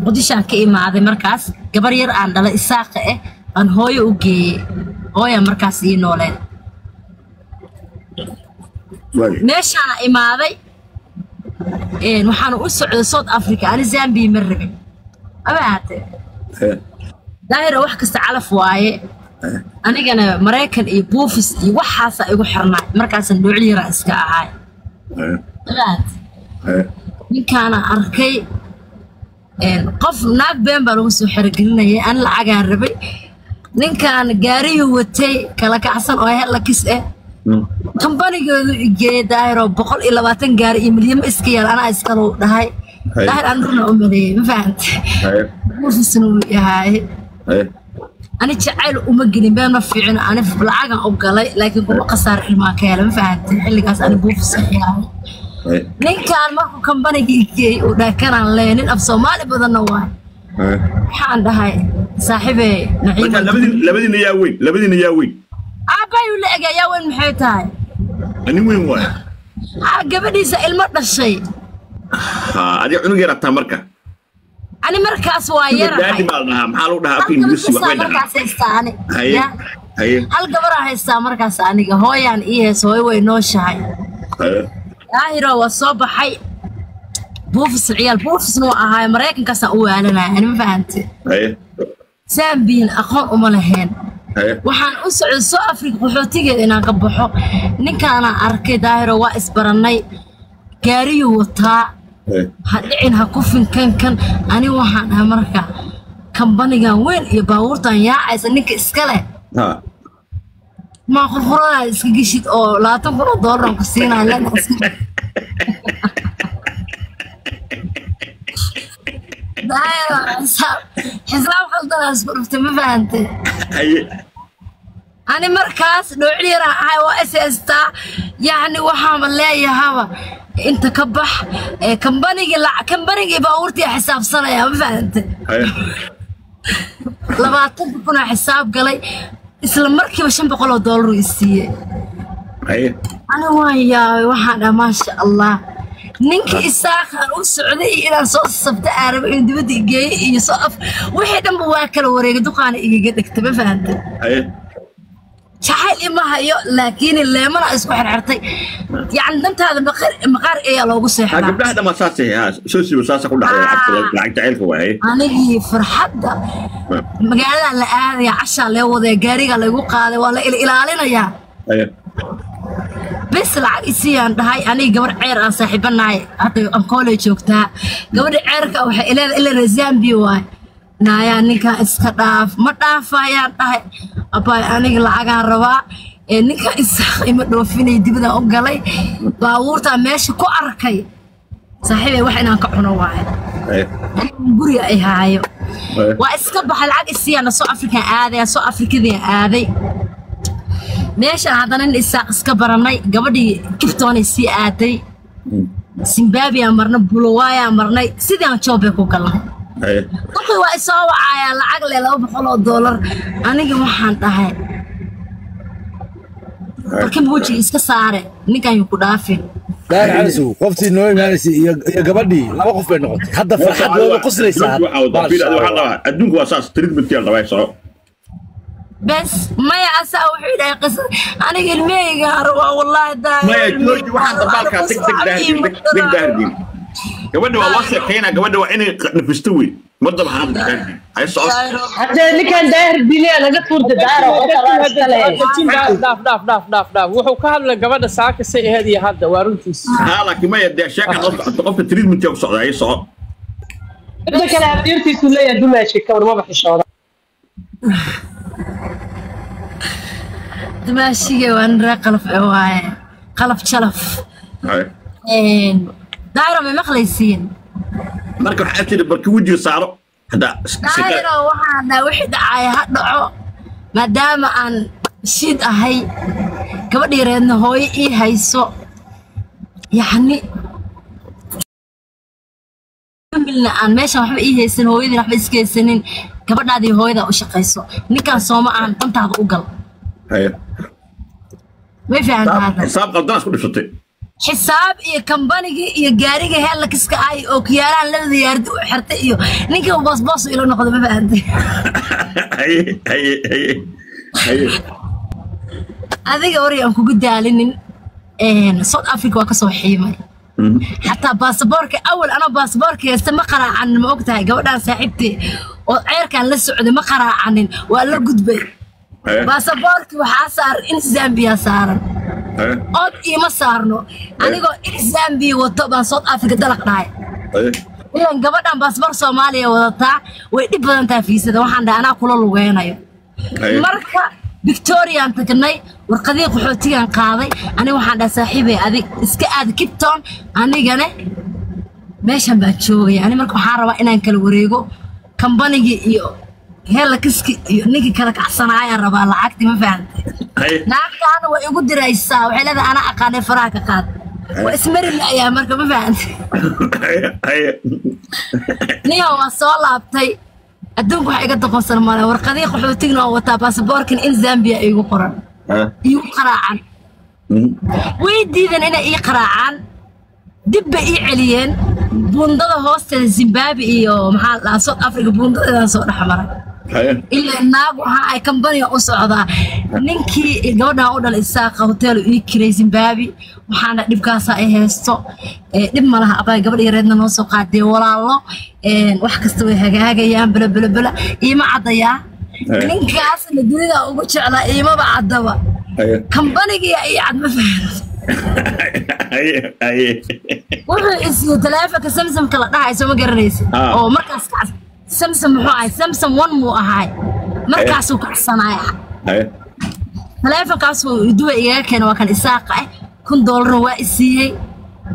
Muqdishoan ka imaaday markaas gabar yar aan dhalay Isaaqa ah aan hooyo u geeyey, hooya markaas ii nooleed. Meeshaana imaaday, waxaana u socday South Africa. Ani Zambia ma rabin ama ahaatee. Daahira, wax kasta calaf waaye. Anigana Maraykan iyo buufis iyo waxaasa igu xirnaay markaasaan dhoocil yaraa iska ahaay. Abaad ninkaana arkay, qof naag been baa lagu soo xerogelinayay. Ani lacagaan rabay. Ninkaan gaariyuu watay kala kacsan oo Hilux ah, kambanigoodu igeeyey Daahiroo, 120 gaari iyo milyamo iska yaal, anaa iskalow dhahay. Daahir, aan runa u maleeyey, ma fahante? Buufisna wuu yahay. Ani jacayl uma gelin, been ma fiicino. Ani lacagan u galay, laakiin kuma khasaar, ilmaa ka helay, ma fahante? Xilligaas ani buufis yahay. Ninkaan markuu kambaniga igeeyey uu dhahay kanaan leeya, nin af Soomaali badanna waay. Waxaan dhahay, saaxiibey Marka Naciimo. Labadiina yaa weyn? Labadiina yaa weyn? Aabbay uu la egay. Yaa weyn maxay tahay? Nin weyn waay. Aa, gabadhiisa ilmo dhashay. Ha, adiga cunug yar ataa marka. Ani markaas waa daddy yarahay. Baa la dhahaa, maxaa lagu dhahaa Hal afka gabar Ingiriisi bisaa waxbay dhahaa. markaas haystaa ani. Haye. Ya. Haye. Hal gabaraa haystaa markaas aniga, hooyaan ii hayso, hooyo way nooshahay. Daahiro, waa soo baxay buufis, ciyaal buufisna waa ahaay. Maraykankaasaan u waalanaya ani, ma fahante? Zambiyan aqoon uma lahayn. Waxaan u socday Soo Africa, qaxootigeeda inaan ka baxo. Ninkaanaan arkay Daahiro, waa isbarannay, gaariyuu wataa. Ha dhicin, ha kufin, kan kan. Ani waxaan dhahay marka kambanigan weyn iyo baabuurtan yaacaysa ninka iska leh maa qurquradaa iska geshid oo 20,000 oo doolar aan ku siinaya lena Daahiro, xisaab khaldanaa isku dhuftay, ma fahantay? Ani markaas dhoocil yaraan ahay, waa is haystaa. Yacni waxaama leeyahaba inta ka bax ee kambanigii kambanigii baabuurtii xisaabsanaya, ma fahantay? 20,000 xisaab galay, isla markiiba 500 oo doolar uu i siiyey. Ani waan yaabay, waxaan dhaha maasha Allah, ninkii Isaaqan u socday iyo inaan soo sabta aan rabo inuu dibadda igeeyo iyo soo af wixii dhanba waa kala wareegay, duqaana igaga dhigtay, ma fahantay? Jacayl ima hayo, laakiin leemana isku xirxirtay. Yacni dantaada maqaar maqaar ayaa loogu seexdaa. Gabdhaha dhammaa saasay ha soo siibo, saasa ku dhacday lacag jacaylka waaye. Anigii farxadda magaalada la aadaya, cashaa lee wadaya, gaariga laygu qaaday, waa la ilaalinayaa. Bes lacag isiyaan dhahay. Aniga gabar ceer aan saaxiibanahay hadda aan college joogtaa, gabadha ceerka waxay ileedahay ilaa Zambia waay, naayaa ninkan iska dhaaf. Ma dhaafayaan dhahay, abaay aniga lacagaan rabaa ee ninkan Isaaq ima dhoofinay, dibadaan u galay, baabuurtaa meesha ku arkay. Saaxiibay, wax inaan ka cuno waaye, guriga ay haayo. Waa iska baxay, lacag isiyaana soo Afrikaan aadaya, soo Afrikadii aaday. Meeshaan haddana nin Isaaq iska baranay, gabadhii Kiftoonay sii aaday, Zimbabwe marnay, Bulawaaya marnay, sidii aan joobay ku galnay. Duqii waa isoo wacayaa, lacag leh 200 oo doolar. Aniga waxaan dhahay barkin wejiga iska saare, ninkan yuu ku dhaafin. Daar Calisow, qoftii noo imaanaysay iyo gabadhii laba qof bay noqotay hadda, farxad wada qoslaysaa. Adduunku waa saas, treatment yaa rabaa, soco. Bes maya, asaa wuxuu dhahay qisad aniga ilmahayga rabaa, wallaahi Daahir. Maya, jooji waxaan dabaalkaa, teg teg Daahirdiin, teg teg Daahirdiin. Gabadha waa loo sheekeynaa, gabadha waa inay nafisto wey, mar daba hadda Daahirdiin hay soco. Hadda ninkan Daahir Biliya laga tuurta daara oo kala iska leh. Dhaaf dhaaf dhaaf dhaaf dhaaf, wuxuu ka hadlay gabadha saaka say ahayd iyo hadda, waa runtiis. Haa, laakiin maya dee, sheeka noo socoto, qofka treatment yaa ku socda, hay soco. Midda kale hadirtiisu leeyahay dumaashi kabar maba xishooda. Dumaashiga waa nin reer qalaf eh waaye, qalaf jalaf. Daahiro, may maqlaysiin? Marka waxaa tiri barki wejiga saaro hadda. Daahiro, waxaan dhahay wixii dhacaya ha dhaco, maadaama aan shiid ahay, gabadhii reedna hooyo ii hayso, yacni milna aan meeshan waxba ii haysan, hooyadiina waxba iska haysanin, gabadhaadii hooyadaa u shaqayso, ninkan sooma aan dantaada u gal. May fahantaa hadda? Xisaab qaldan isku dhibsatay. Xisaab iyo kambanigii iyo gaariga heelakiska ay oo kiyaalahan labada yaardi u xirtay iyo ninkii boosboos ila noqdo, ma fahantay? Haye, haye, haye, haye. Adiga wari aan kugu daalinin, South Africa waa kasoo xiimay. Xataa baasaboorka awal anoo baasaboorka haysta ma qaraacanin, ma ogtahay? Gabadhaan saaxiibtay oo ceerkaan la socday ma qaraacanin, waa la gudbay. Baasaboorki waxaa saaran in Zambia saaran. Ood iima saarno, anigoo in Zambia wato baan South Africa dalaq dhahay. Ilan gabadhan baasaboor Soomaaliya wadataa, way dhib badan tahay fiisada. Waxaan dhahay anaa kula lugeynayo. Marka Victoriaan tagnay, warqadihii qaxootigaan qaaday. Aniga waxaan dhahay, saaxiibay, adig iska aad Cape Town, anigane meeshan baan joogaya. Ani marka waxaan rabaa inaan kala wareego kambanigii iyo heelakiski iyo ninkii kala kacsanaayaan rabaa lacagtii, ma fahantay? Naagtaana way igu diraysaa, waxay leedahay anaa aqaanay, faraha ka qaad. Waa ismari la'yaa marka, ma fahantay? Niyo waa soo laabtay. Adduunka waxa iga doqonsan male. Warqadihii qaxootigna waa wataa, baasaboorkan in Zambia iigu qoran, iigu qaraacan. Way diideen inay ii qaraacaan, dib bay ii celiyeen. Buundada hoosteeda Zimbabwe iyo maxaa la dhahaa South Africa, buundadeedaan soo dhex maray. Ilaa naag waxa ay kambaniga u socdaa. Ninkii gabadhan u dhalay Isaaqa hotel ii kiray Zimbabwe. Waxaana dhibkaasa ay haysto, dhib ma laha abay, gabadh yareedna noo soo qaadee walaalo, wax kasta way hagaagayaan, bela bela bela. Iima caddayaa ninkaasna dunida ugu jeclaa, iimaba caddaba, kambanigii ii cad, ma fahmo. Wuxuu isiiyey taleefonka Samsungka la dhahay, soo ma garanaysid? Oo markaas kac Samsung muxuu ahay, Samsung One muu ahay, markaasuu kacsanaaya. Taleefonkaasuu Dubai igaga keenay, waa kan Isaaqa ah. $1000 waa isiiyey.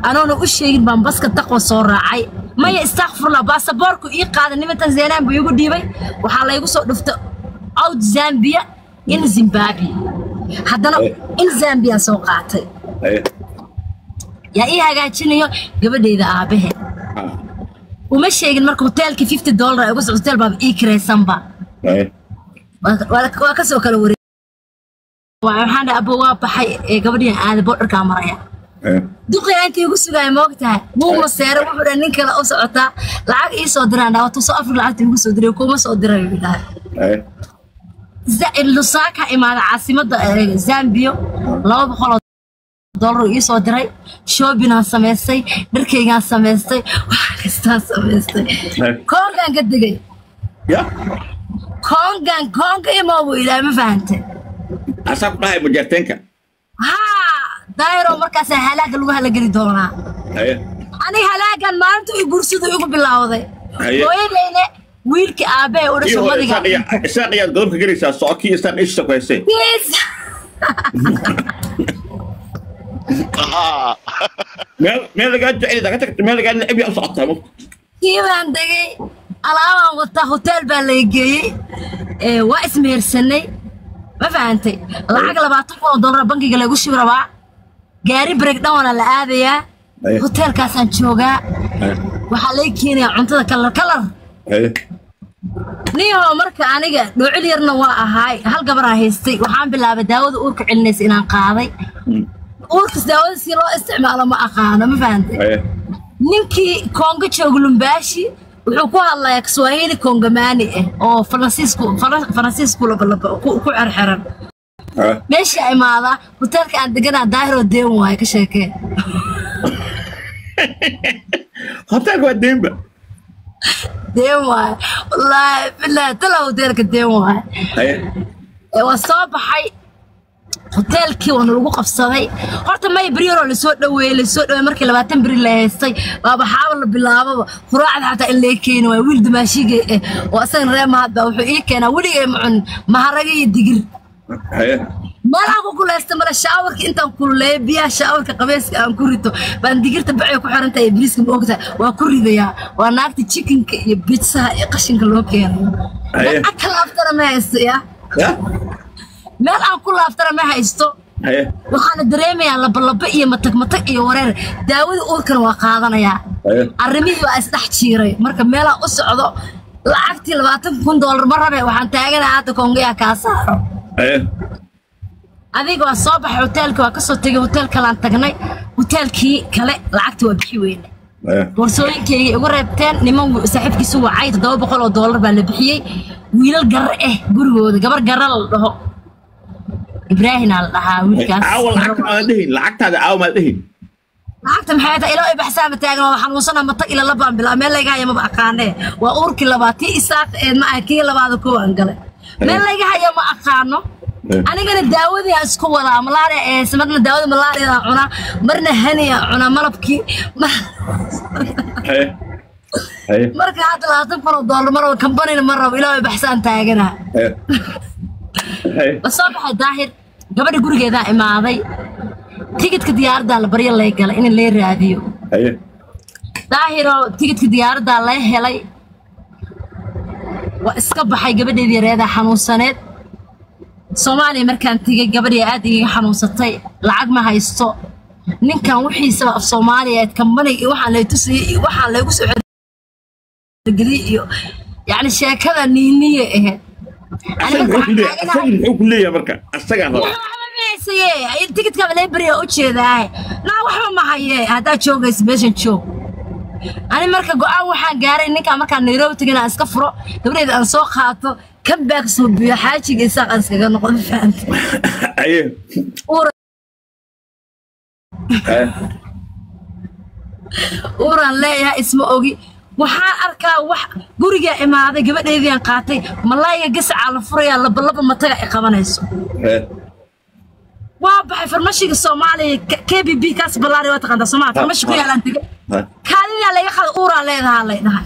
Anoona u sheegin baan baska Taqwa soo raacay. Maya, istakfurla, baasaboorku ii qaaday niman Tanzanian buu iigu dhiibay. Waxaa laygu soo dhuftay out Zambia in Zimbabwe, haddana in Zambia soo qaatay. Yaa ii hagaajinayo? Gabadhayda aabahe uma sheegin. Marka hoteelkii $50 ay uga soo, hotel baaba ii kiraysanba. Waa kasoo kala wareeg. Waxaan dhahay, abo, waa baxay ee gabadhiin aaday, borderkaa maraya. Duqii intii igu sugaaya, ma ogtahay, wuu maseeray. Wuxuu dhahay nin kale u socotaa, lacag ii soo diraan dhawa tuso Afrika lacagta igu soo diray, kuma soo diray buu dhahay. Lusaka imaada, caasimadda Zambia, $200 ii soo diray. Shoppingaan samaystay, dharkaygaan samaystay, wax kastaan samaystay. Koongaan ka degay. Ya. Koongaan, koonga imoo buu ilaahay, ma fahantay? Asaa ku dhahay majeerteenka? Haa Daahiro, markaasaa halaaga lagu halageli doonaa. Aniga halaagan maalinta i gursadu igu bilowday. Hooyadayne wiilkii aabbahe u dhasho madiga. Isaaq iyaad godobka gelaysaa, socokii Isaaq isha ku haysay. Yes. Meel lagaa jecel ka tagta, meel lagaa neceb yaa u socotaa mugta. Kii baan degay, alaabaan wataa, hotel baa laga geeyey. Waa ismehersanay, ma fahantay? Lacag $20,000 bankiga lagu shubi rabaa, gaari breakdown la aadayaa. Hotelkaasaan joogaa, waxaa laga keenayaa cuntada kalar kalar. Niyahow, marka aniga dhoocil yarna waa ahaay, hal gabaraa haystay. Waxaan bilaabay daawada uurka celinaysa inaan qaaday. Uurkas daawada si loo isticmaalo ma aqaano, ma fahantay? Ninkii Koongo jooga, Lumbaashi, wuxuu ku hadlayaa Kiswahili Kongomani ah oo Faransiisku labalaba ku xerxeran. Meesha imaadaa hoteelka aan deganaa, Daahiroo, deen waaye, ka sheekee. Hoteelka waa deenba. Deen waaye, wallaahi bilaahi tala, hoteelka deen waaye. Waa soo baxay hoteelkii, waana lagu qabsaday. Horta may beryaroo lasoo dhaweeyey, lasoo dhaweeyey. Markii 20 beri la haystay baaba xaaba la bilaababa quraacda xataa in laga keeni waayo. Wiil dumaashiga eh oo asagana reer Mahad baa wuxuu ii keenaa, weligay ma cunin, maharaga iyo digir. Meel aan ku kuleysta male. Showerka intaan kululeeyo, biyaha showerka qabeyska aan ku rito, baan digirta bacay ku xiran tahay, bariiska, ma ogtahay, waa ku ridayaa. Waa naagta chickenka iyo pizzaha iyo qashinka loo keenayo. Meel aan ka laaftana ma haysto ya. Ya. Meel aan ku laaftana ma haysto. Waxaana dareemayaa labalaba iyo matag matag iyo wareer. Daawada uurkana waa qaadanayaa. Arrimihii waa isdhex jiiray. Marka meelaa u socdo, lacagtii $20,000 ma rabe. Waxaan taaganahay hadda Kongayaa kaa saaro. Adiga waa soo baxay hoteelka, waa kasoo tegay, hotel kalaan tagnay. Hoteelkii kale lacagta waa bixi weyne. Boorsooyinkaygay igu reebteen niman saaxiibkiisu wacay, $700 baa la bixiyey. Wiilal garre ah gurigooda, gabar garre la dhaho, Ibraahinaa la dhahaa wiilkaas. Caawa lacagta maad dhihin, lacagtaada caawa maad dhihin. Lacagta maxay tahay? Ilaa ay baxsaa ma taagan, waa xanuunsana, ma tag ila labaan bilaa meel layga haya maba aqaanee. Waa uurkii labaad, tii Isaaq eed ma aha, kii labaada kow aan galay, meel layga haya ma aqaano. Anigana daawadii aan isku wadaa malaria ee marna daawada malaariada cunaa, marna haniya cunaa malabkii. Marka hadda $20,000 ma rabo, kambanina ma rabo, ilaa ay baxsaan taaganaha. La soo baxay Daahir, gabadha gurigeedaa imaaday, tigidka diyaaraddaa la baryo lay galay in lay raadiyo. Daahiroo tigidka diyaaraddaa lay helay, waa iska baxay. Gabadheedii yareedaa xanuunsaneed. Soomaaliya markaan tegey, gabadhii aad igaga xanuunsatay, lacag ma haysto. Ninkan wixiisaba af Soomaaliya eed kambaniga iyo waxaan lay tusayey iyo waxaan laygu soo geliyey iyo yacni sheekada niiniye ahayd. Ani Asaga marka muxuu ku leeyahay? waxaan Asaga muxuu ku leeyahay? Marka asagaan rabaa. Tigidkaba lay barya u jeedaahe, naa waxba ma haye, haddaad joogaysa meeshan joog. Ani marka go'aan waxaan gaaray ninkaan markaan Nairobi tagay aan iska furo, gabadheeda aan soo qaato, comeback soo biyo, xaajiga Isaaq aan iskaga noqon, fahantay? Uur uuraan leeyahay, isma ogi. Waxaan arkaa wax gurigaa imaaday, gabadheediaan qaatay, malaayga gasacaa la furayaa, labalaba mataga ay qabanayso. Waa baxay farmashiga Soomaaliya KBB kaas ballaari waa taqaantaa Soomaaliya, farmashi ku yaalaan tegay. Kaalidaa laga qada, uuraa leedahaa lay dhahay.